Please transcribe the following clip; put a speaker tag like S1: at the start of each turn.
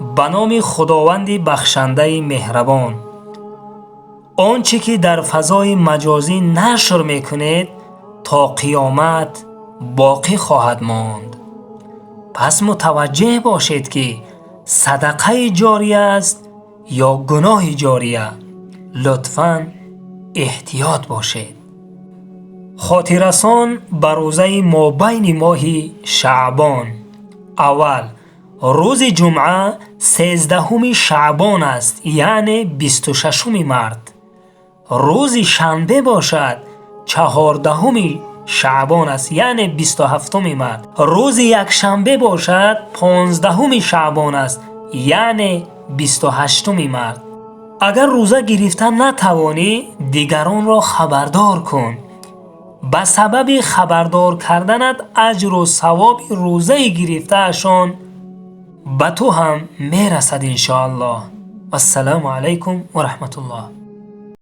S1: Ба номи Худованди бахшандаи меҳрабон. Он чӣ ки дар фазои маҷозӣ нашр мекунед, то қиёмат боқӣ хоҳад монд. Пас мутаваҷҷеҳ бошед, ки садақаи ҷория аст ё гуноҳи ҷория. Лутфан эҳтиёт бошед. Хотиррасон ба рӯзаи мобайни моҳи Шаъбон. Аввал, рӯзи ҷумъа 13 шаъбон аст, яъне 26 март. Рӯзи шанбе бошад, 14 шаъбон аст, яъне 27 март. Рӯзи якшанбе бошад, 15 шаъбон аст, яъне 28 март. Агар рӯза гирифта натавонӣ, дигаронро хабардор кун. Ба сабаби хабардор карданат аҷру савоби рӯзаи гирифтаашон ба ту ҳам мерасад, иншоаллоҳ. Вассалому алайкум ва раҳматуллоҳ.